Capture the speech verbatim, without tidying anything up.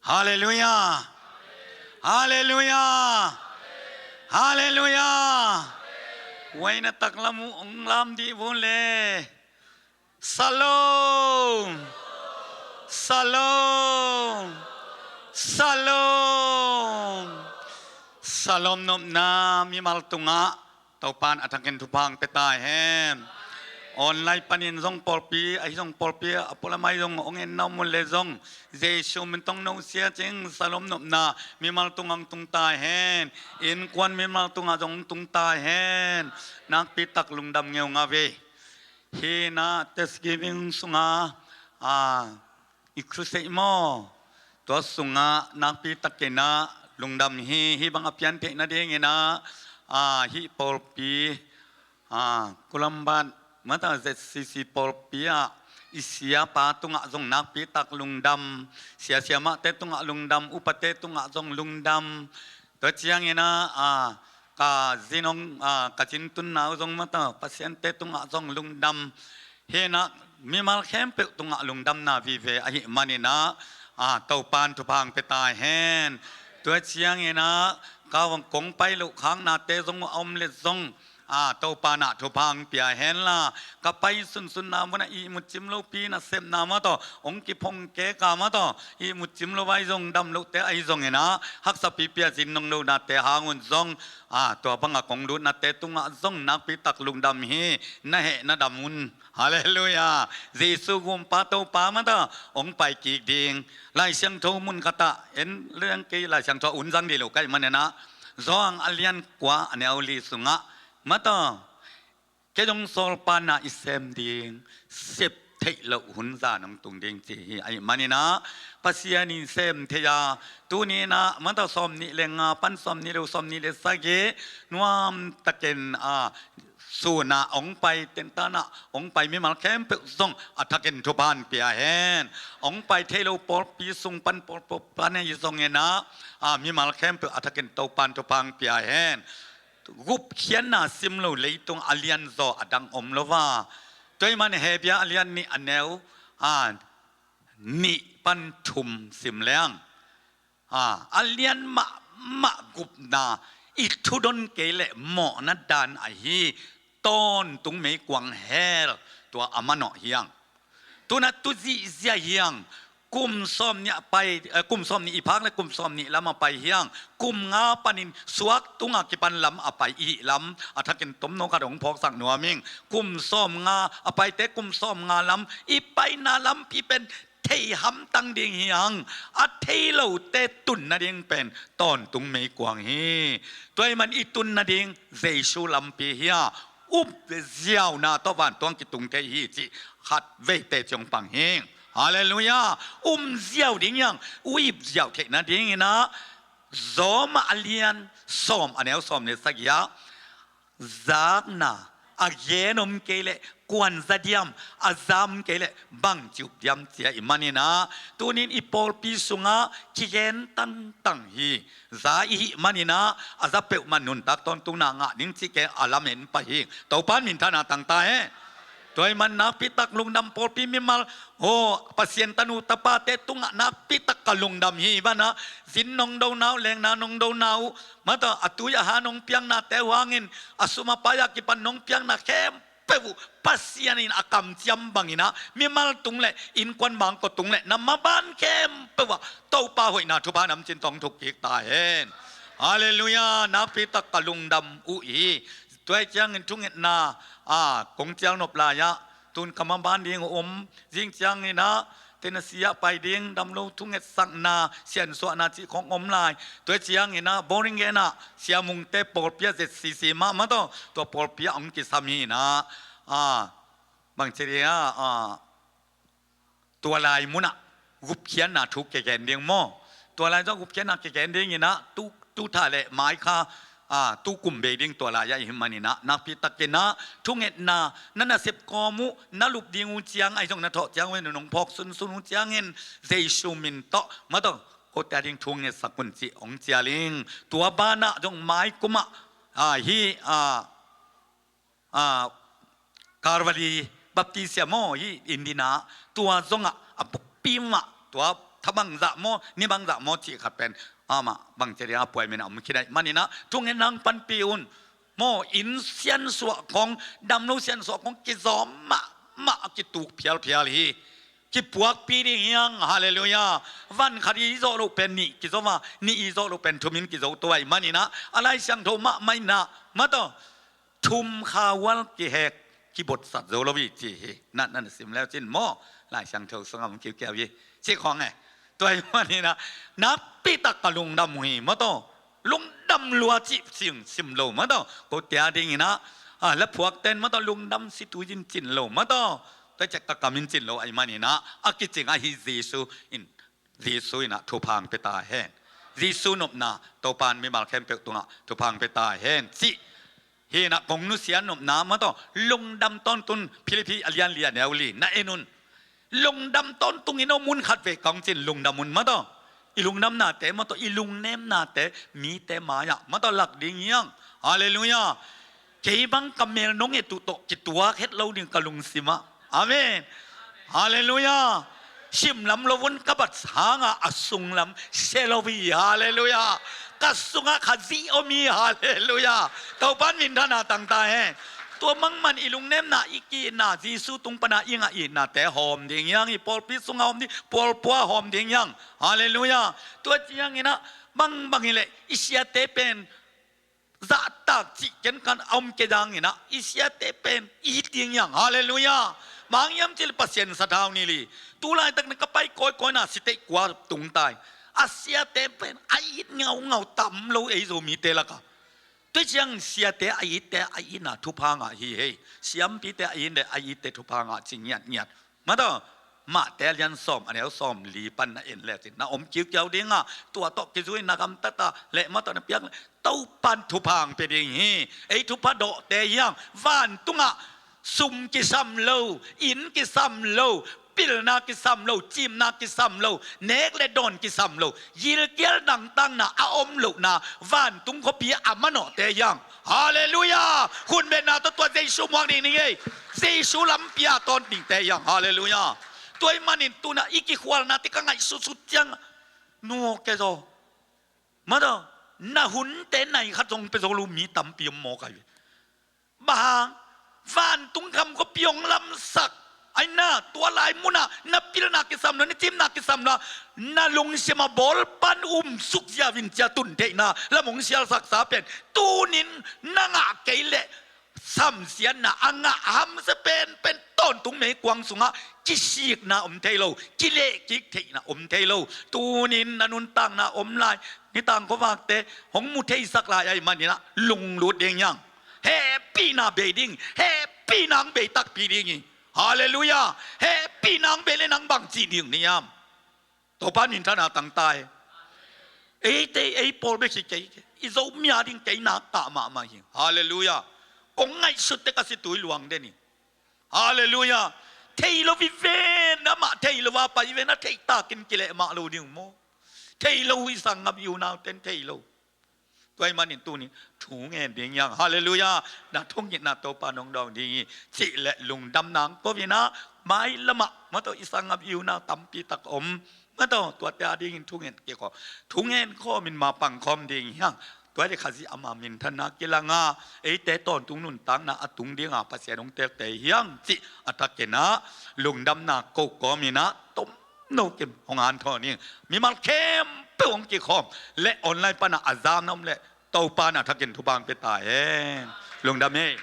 Halleluiah. Halleluiah. Halleluiah. Huaina taklam uh hong lam dih vun le. Shalom. Shalom. Shalom. Shalom nopna mimal tungah Topan a thakin thupha hong pia ta hen. Online panin zong pawlpi ahi zong, pawlpi a pualam ahi zong, hong en na om uh le zong, Jesu min tawh no sia cing, shalom nopna mimal tungah hong tung ta hen. Innkuan mimal tungah zong hong tung ta hen. Nakpi tak lungdam ngeungau ve. Hih na Thanksgiving sungah, a, i crusade maw, tua sungah nakpi takin ah lungdam hi. Hih bang a pian theih nadingin ah, a, hih pawlpi, a, Columbus, mata Z C C pawlpi ah i siapa tungah zong nakpi tak lungdam, sia siamahte tungah lungdam, upate tungah zong lungdam. Tua ciangin ah, a, ka zin hong, a, ka zin tunna uh zong mata Pasiante tungah zong lungdam. Hih na mimal khempeuh tungah lungdamna vive ahih manin ah, a, Topan thupha hong pia ta hen. Tua ciangin ah ka kong pai loh khaknate zong a om le zong, a, Topan ah thupha hong pia hen la, ka pai sunsunna mun ah ihmut cim lopi nasepna mataw hong kiphong keka mataw ihmut cim lo vai zong, dam lohte ahi zongin ah haksa pipi a zin nong lonate hang un zong, a, tua bangah kong lutnate tungah zong nakpi tak lungdam hi. Na heh na dam un. Halleluiah. Jesu gumpa Topa mata hong pai kik ding. Lai Siangtho mun khat ah en leng kei, Lai Siangtho a un zang dih lo ka hih manin ah, Johan a lian kua a neu li sungah mata, kei zong sawlpa na i sem ding, sep theih loh hun zan hong tung ding ci hi. Ahih manin ah Pasian in sem thei a, tuni in ah mata sawmnih le nga pan sawmnih le, sawmnih le sagih nuam takin, a, sun ah hong pai, tentan ah hong pai mimal khempeuh zong a thakin thupha hong pia hen. Hong pai thei lo pawlpi sung pan, pawlpi pan ahi zongin ah, a, mimal khempeuh a thakin Topan thupha hong pia hen. Gupkhiatna sim lo leitung a lianzaw a dang om lo va. Tua ahih man Hebru a lian nih a neu, a, nih pan thum sim leng, a, a lian mahmah gupna, i thudon kei leh mawhna dan ahi tawntung meikuang hell, tua a manawh hi hang. Tu-in ah tu zihziah hi hang. Kum sawmnih a pai, eh, kum sawmnih i phak le kum sawmnih lam a pai hi hang. Kum nga panin suak tunga kipan lam a pai i hih lam a thakin tomno khat hong phawksak nuam ing. Kum sawmnga a paite kum sawmnga lam i paina lampi pen thei hamtang ding hi hang. A thei lote tun nading pen tawntung meikuang hi. Tua ahih man i tun nading Jesu lampi hi a, up ziauna tawh vantung kitung thei hi cih khat veite ciang pang hi. Halleluiah. Um ziau ding hi hang, up ziau theih nadingin ah Rom a lian sawm a neu sawm le sagih ah, zakna a gen om kei leh kuan za diam, a za om kei leh bangci up diam ci ahih manin ah, tuni-in i pawlpi sungah kigen tangtang hi. Za i hih manin ah a za peuhmah nuntak tawntungna ngah ding cih kei a lamen pah hi. Topan minthanna tang ta hen. Tua ahih man nakpi tak lungdam pawlpi mimal, aw, Pasian tanu tapate tungah nakpi tak ka lungdam hi. Banah zin nong dona uh, lengna nong dona uh, mata a tui a ha nong piaknate uh hangin, a sum a pai a kipan nong piakna khempeuh uh Pasian in a kamciam bangin ah mimal tung leh innkuan mangkawh tung leh na maban khempeuh ah Topa hoihna thupha namcin tawh thuk kik ta hen. Halleluiah. Nakpi tak ka lungdam uh hi. Tua ahih ciangin thungetna, a, kong cial nop lai-ah, tun ka maban ding uh om, zing ciangin ah Tennessee ah pai ding, damlo thungetsakna, siansuahna cih khong om lai. Tua ahih ciangin ah Born Again ah Sia Mungte pawlpi ah Z C C mah mah tawh, tua pawlpi ah hong kisam hi-in ah, a, bangci ding ah, a, tua lai munah gupkhiatna thu kigen ding maw? Tua lai zong gupkhiatna kigen dingin ah tu, tu tha le mai kha, a, tu kum bei ding tua lai-ah i hih manin ah nakpi takin ah thungetna na nasep kawm uh, na lup ding uh ciang ahi zong, na thawh ciang uh nong phawk sunsun uh ciangin Jesu min tawh mah tawh kote a ding thu hong ngetsak un cih hong cial ing. Tua banah zong mai kum ah, a, hih, a, a, Calvary Baptist ah maw, hih Indiana, tua zongah a bukpi mah tua tha bangzah maw, ni bangzah maw cih khat pen amah bangci ding a puai min a om khit ahih manin ah thungen nang panpih un. Maw, inn siansuah khong, damlo siansuah khong kizawm mahmah a kituk phialphial hi. Kipuakpi ding hi hang, halleluiah. Van khat i zawh loh pen nih kizo a, nih i zawh loh pen thum in kizo to ahih manin ah, a Lai Siangtho mahmah in ah, mataw, thum kha ual kihek, kibotsat zo lo hi ci hi. Na, na sim leu cin maw, Lai Siangtho sungah om kiukiau hi. Cih khong e. Tua ahih manin ah, nakpi tak ka lungdam uh hi, mataw. Lungdam lua cih sim, sim lo, mataw. Kote a dingin ah, a, la phuakten, mataw, lungdam situi in cin lo, mataw. Tua ciang ka kam in cin lo ahih manin ah, a kicing ahi Jesu in, Jesu in ah thupha hong pia ta hen. Jesu nopna, Topa'n mimal khempeuh tungah thupha hong pia ta hen cih hi in ah, kong nusia nopna, mataw, lungdam tawntungin, Philippi a lian li a neu li na en un. Lungdam tawntung in aw, mun khat vei kong cin lungdam un, mataw. I lungdamnate, mataw, i lungnemnate mite mai-ah, mataw, lak ding hi hang. Halleluiah. Kei bang ka mel nong et uh tawh kituak het lo ding ka lungsim ah. Amen. Halleluiah. Simlam lo un, ka bat hangah a sunglam sia lo hi. Halleluiah. Ka sungah Khazih om hi. Halleluiah. Topa'n minthanna tang ta hen. Tua bangmahin i lungnemna, i ki-itna, Jesu tung pana i ngah itnate hawm ding hi hang. I pawlpi sungah hawm ding, pawlpua hawm ding hi hang. Halleluiah. Tua ciangin ah, bangbang hi leh i siate pen zahtak cih ken kan a om kei dangin ah, i siate pen it ding hi hang. Halleluiah. Bang hiam cih leh Pasian sathau ni li. Tu laitak na ka pai kawikawi na siteh kua tung ta hi. A siate pen a it ngaungau tam lo ei Zomite lakah. Tua ciang siate a itte a itna thupha ngah hi hei. Siampite a itte a itte thupha ngah ci ngiatngiat. Mataw, Mate a lian sawm a neu sawmli pan na en lecin na om kiukiau ding a, tua tawh kizui na gamtat a leh, mataw, na piak leh Topa'n thupha hong pia ding hi. Ei thupha dawhte hi hang, vantungah sum kisam lo, inn kisam lo, pilna kisam lo, cimna kisam lo, nek le dawn kisam lo, gilkial nangtakna a om lohna vantung khuapi a manawhte hi hang. Halleluiah. Khutbetna tawh tua Jesu muak ding hi hang ei. Jesu lampi a tawn dingte hi hang. Halleluiah. Tua ahih manin tu-in ah i kikhualnate ka ngaihsutsut ciang, nuaw kei zaw, mataw, na hunte nai khat zong pia zo lo mi tampi om mawk ahi ve. Bang hang? Vantung kham khuapi hong lamsak. Ahi na, tua lai munah na pilna kisam lo, na cimna kisam lo, na lungsim a bawl pan um suk ziau in ci-a tun theihna lam hong sialsaksa pen, tuni-in na ngah kei leh samsiatna a ngah hamsia penpen tawntung meikuang sungah kisikna om thei lo, kilehkik theihna om thei lo. Tuni-in na nuntakna om lai, nitang khuavakte hong mu theisak lai ahih manin ah lunglut ding hi hang. Hehpihna bei ding, hehpihna hong bei takpi ding hi. Halleluiah. Hehpihna hong bei leh nang bang ci ding na hiam? Topa'n minthanna tang ta hen. Eite, ei pawl bek hi kei, i Zomi a ding kei nak tah mahmah hi. Halleluiah. Kong ngaihsut teh ka situi luang den hi. Halleluiah. Thei lo hi ven, amah thei lo a pai hi ven, a theih takin kileh mah lo ding maw. Thei lo, i sanggam i unauten thei lo. Tua ahih manin tuni-in thu ngen ding hi hang. Halleluiah. Na thungetna Topa'n hong dawng ding hi. Cih leh lungdamna hong ko-in ah, mailamah, mataw, i sanggam i unau tampi tak om, mataw, tuate a dingin thungen kikhawm, thungen khawmin mapang khawm ding hi hang. Tua leh Khazih ama minthanna kilang a, eite tawntung nuntakna a tung ding a Pasian hong teltel hi hang cih a thakin ah lungdamna ko kawmin ah tom no kim hong hanthawn hi. Mimal khempeuh hong kikhawm leh online pan a a zam na om leh Topa'n a thakin thupha hong pia ta hen. Lungdam hi.